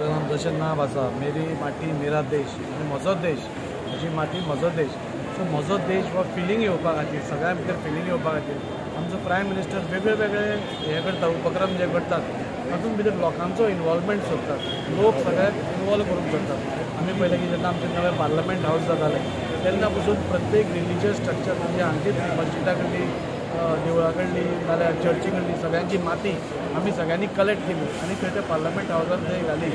जशें नांव आसा मेरी माटी मेरा देश आनी म्हजो देश, म्हजी माटी म्हजो देश, सो म्हजो देश हो फिलींग येवपा खातीर, सगळ्यां भितर फिलींग येवपा खातीर आमचो प्रायम मिनिस्टर वेगळे वेगळे हे करता, उपक्रम जे करतात तातूंत भितर लोकांचो इनवॉल्वमेंट सोदतात, लोक सगळ्याक इनवॉल्व करूंक सोदतात. आमी पळयलें की जेन्ना आमचें नवें पार्लमेंट हावस जातालें तेन्ना पसून प्रत्येक रिलिजियस स्ट्रक्चर म्हणजे हांगचीच मस्जिदा कडली, देवळा कडली नाल्यार चर्ची कडली सगळ्यांची माती आमी सगळ्यांनी कलेक्ट केली आनी थंय ते पार्लमेंट हावसान थंय घाली.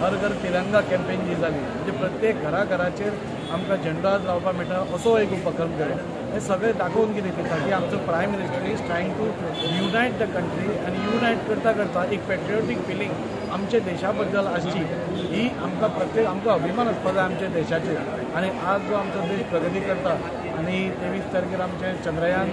हर घर तिरंगा कॅम्पेन जी जाली म्हणजे प्रत्येक घराघराचेर आमकां झेंडो आज लावपाक मेळटा असो एक उपक्रम केलो. हे सगळें दाखोवन कितें दिता की आमचो prime minister is trying to unite the country आनी युनायट करता करता एक पेट्रियोटीक फिलींग आमच्या देशा बद्दल आसची ही आमकां प्रत्येक आमकां अभिमान आसपा जाय आमच्या देशाचेर. आनी आज जो आमचो देश प्रगती करता आनी 23 तारखेर आमचें चंद्रयान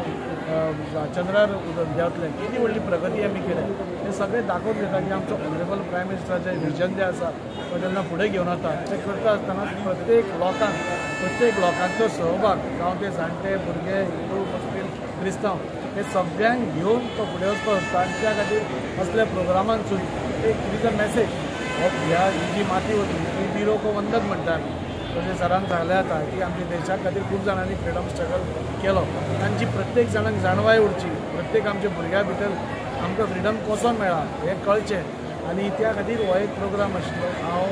चंद्रार देंवतलें, कितली व्हडली प्रगती आमी केल्या हें सगळें दाखोवन दिता की आमचो ऑनरेबल प्रायम मिनिस्टराचें विजन जें आसा तो जेन्ना फुडें घेवन वता तें करता आसतना प्रत्येक लोकांक, प्रत्येक लोकांचो सहभाग, जावं ते जाणटे, भुरगे, हिंदू, मुस्लीम, क्रिस्तांव, हे सगळ्यांक घेवन तो फुडें वचपाक सोदता. आनी त्या खातीर असल्या प्रोग्रामांतसून एक it is a message ह्या ही जी माती वतली ती बिरो को वंदक म्हणटा आमी. तशें सरान सांगलें आतां की आमच्या देशा खातीर खूब जाणांनी फ्रिडम स्ट्रगल केलो, तांची प्रत्येक जाणांक जाणवाय उरची, प्रत्येक आमच्या भुरग्यां भितर आमकां फ्रिडम कसो मेळ्ळा हें कळचें आनी त्या खातीर हो एक प्रोग्राम आशिल्लो. हांव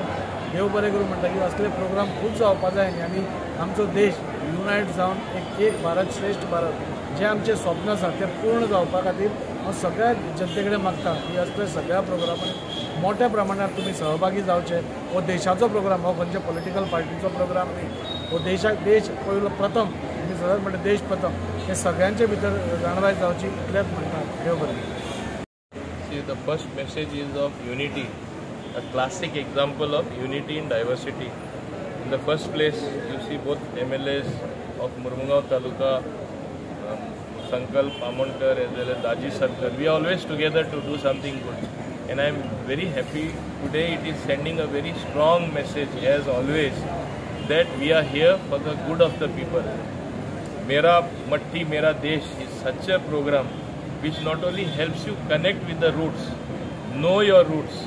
देव बरें करूं म्हणटा की असले प्रोग्राम खूब जावपा जाय आनी आमचो देश युनायट जावन एक एक भारत श्रेश्ठ भारत जें आमचें स्वप्न आसा तें पूर्ण जावपा खातीर हांव सगळ्या जनते कडेन मागता की असल्या सगळ्या प्रोग्रामांनी मोठ्या प्रमाणात तुमी सहभागी जावचे. हो देशाचो प्रोग्राम, हो खंयच्या पॉलिटिकल पार्टीचो प्रोग्राम न्ही, हो देशाक देश पयलो प्रथम, आमी सदांच म्हणटा देश प्रथम, हे सगळ्यांचे भितर जाणवाय जावची इतलेंच म्हणटा. देव बरें. See, the first message is of unity, a classic example of unity in diversity. In the first place, you see both MLAs of Mormugao Taluka, Sankalp Amonkar as well as Daji Sarkar. We are always together to do something good. And I am very happy today it is sending a very strong message as always that we are here for the good of the people. Mera Matti Mera Desh is such a program which not only helps you connect with the roots, know your roots,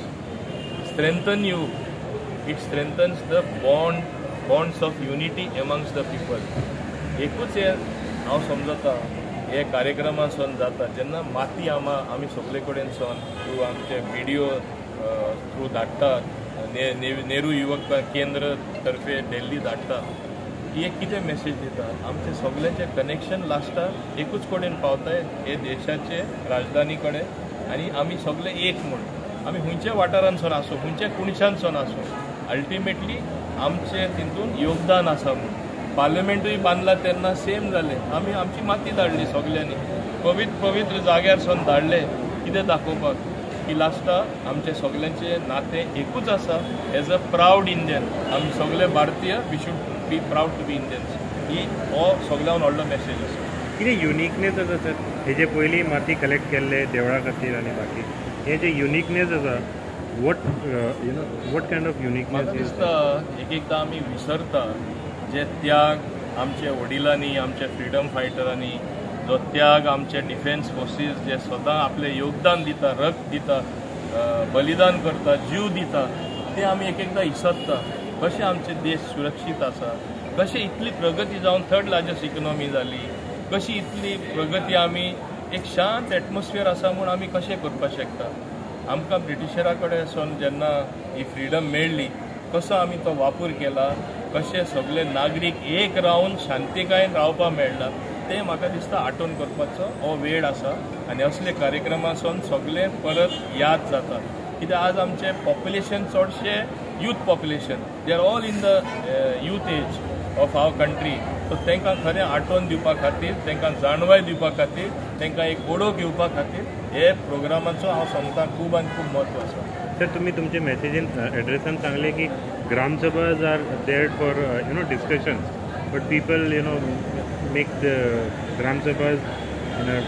strengthen you, it strengthens the bonds of unity amongst the people. एकूच हे हांव समजता हे कार्यक्रमासून जाता जेन्ना माती आमी सगळे कडेन सन थ्रू आमचे विडियो थ्रू धाडटात, नेहरू युवक केंद्र तर्फे दिल्ली धाडटा, ही एक कितें मेसेज दिता आमचें सगळ्यांचें कनेक्शन लास्टाक एकूच कडेन पावताय हे देशाचे राजधानी कडेन आनी आमी सगळे एक म्हूण. आमी खंयच्या वाठारांतसून आसूं, खंयच्या कुणशांतसून आसूं, अल्टिमेटली आमचें तितून योगदान आसा म्हूण. पार्लमेंटूय बांदला तेन्ना सेम जालें, आमी आमची माती धाडली सगळ्यांनी, पवित्र पवित्र जाग्यार सून धाडले कितें दाखोवपाक की लास्टाक आमचें सगळ्यांचें नातें एकूच आसा. एज अ प्रावड इंडियन आमी सगळे भारतीय, we should be proud to be Indians. ही हो सगळ्यान व्हडलो मेसेज आसा. कितें युनिकनेस आसा सर हेजे पयलीं माती कलेक्ट केल्ले देवळा खातीर आनी बाकी हे जे युनिकनेस आसा, what you know what kind of uniqueness? म्हाका दिसता एक एकदां आमी विसरता जे त्याग आमचे वडिलांनी, आमच्या फ्रिडम फायटरांनी, जो त्याग आमचे डिफेन्स फोर्सीस जे सदां आपलें योगदान दिता, रक्त दिता, बलिदान करता, जीव दिता, ते आमी एक एकदां विसरता. कशें आमचे देश सुरक्षीत आसा, कशें इतली प्रगती जावन थर्ड लार्जस्ट इकॉनॉमी जाली, कशी इतली प्रगती आमी एक शांत एटमॉस्फियर आसा म्हूण आमी कशें करपाक शकता. आमकां ब्रिटिशरा कडेन सून जेन्ना ही फ्रिडम मेळ्ळी कसो आमी तो वापर केला, कशे सगळे नागरीक एक रावन शांतिकायेन रावपाक मेळ्ळा, तें म्हाका दिसता आठवण करपाचो हो वेळ आसा. आनी असले कार्यक्रमासून सगळें परत याद जाता. कित्याक आज आमचें पॉप्युलेशन चडशें youth population, they are all in the youth age of our country. So तांकां खरें आठवण दिवपा खातीर, तांकां जाणवाय दिवपा खातीर, तांकां एक ओडो घेवपा खातीर हे प्रोग्रामाचो हांव समजता खूब आनी खूब म्हत्व आसा. सर, तुमी तुमचे मॅसेजीन एड्रेसान सांगलें की ग्रामसभाज are there for you know discussions, but people you know make the ग्रामसभाज.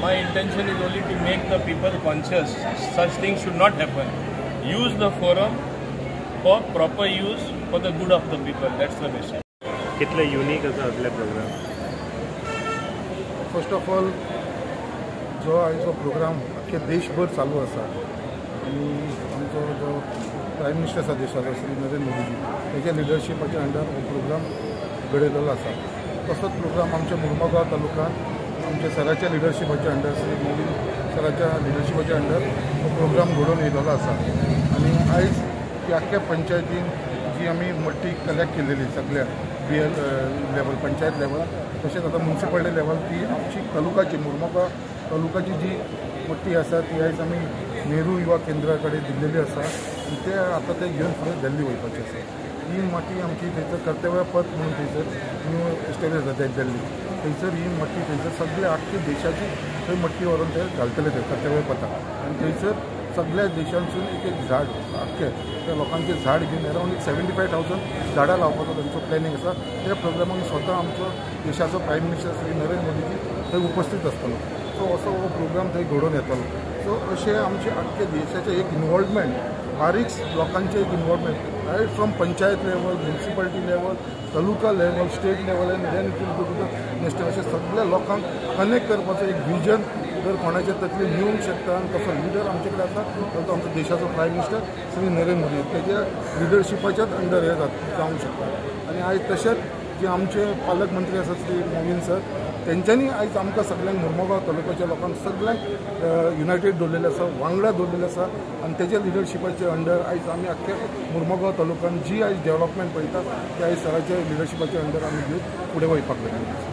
My intention is only to make the people conscious. Such things should not happen. Use the forum for proper use for the good of the people. That's the message. कितले unique आसा असले programme? First of all जो आयचो programme अख्खे देशभर चालू आसा आनी आमचो जो प्रायम मिनिस्टर आसा देशाचो श्री नरेंद्र मोदीजी तेच्या लिडरशिपाच्या अंडर हो प्रोग्राम घडयलेलो आसा. तसोच प्रोग्राम आमच्या मुर्मगांव तालुक्यांत आमच्या सराच्या लिडरशिपाच्या अंडर श्री मोदी सराच्या लिडरशिपाच्या अंडर हो प्रोग्राम घडोवन येयलेलो आसा. आनी आयज ती आख्ख्या पंचायतीन जी आमी मट्टी कलेक्ट केलेली सगळ्या बी एल लेवल पंचायत लेवल तशेंच आतां मुन्सिपालिटी लेवल ती आमची तालुकाची मुर्मगांव तालुकाची जी मट्टी आसा ती आयज आमी नेहरू युवा केंद्रा कडेन दिल्लेली आसा आनी ते आतां ते घेवन फुडें दिल्ली वयपाची आसा. ही माती आमची थंयसर कर्तव्य पथ म्हणून थंयसर न्यू एस्टेब्लीश जाता दिल्ली, थंयसर ही मट्टी थंयसर सगळे आख्खे देशाची थंय मट्टी व्हरून ते घालतले थंय कर्तव्य पथार आनी थंयसर सगळ्या देशांतसून एक एक झाड आख्खे त्या लोकांचे झाड घेवन अरावंड एक 75,000 झाडां लावपाचो तांचो प्लॅनिंग आसा. त्या प्रोग्रामाक स्वता आमचो देशाचो प्रायम मिनिस्टर श्री नरेंद्र मोदीजी थंय उपस्थित आसतलो. सो असो हो प्रोग्राम थंय घडोवन येतलो. सो अशें आमचे आख्खे देशाचें एक इनवॉल्वमेंट, बारीक लोकांचें एक involvement right from panchayat level, municipality level, taluka level, state level and then it will go to the national. अशें सगळ्या लोकांक कनेक्ट करपाचो एक विजन जर कोणाच्या तकलेन येवंक शकता आनी तसो लिडर आमचे कडेन आसा जाल्यार तो आमचो देशाचो प्रायम मिनिस्टर श्री नरेंद्र मोदी तेच्या लिडरशिपाच्याच अंडर हें जावंक शकता. आनी आयज तशेंच जे आमचे पालकमंत्री आसात श्री मोविन सर तेंच्यांनी आयज आमकां सगळ्यांक मुर्मगांव तालुक्याच्या लोकांक सगळ्यांक युनायटेड दवरलेलें आसा, वांगडा दवरलेलें आसा आनी तेच्या लिडरशिपाच्या अंडर आयज आमी आख्ख्या मुर्मगांव तालुक्यान जी आयज डेव्हलपमेंट पळयता ती आयज सराच्या लिडरशिपाच्या अंडर आमी घेवन फुडें वयपाक लागले.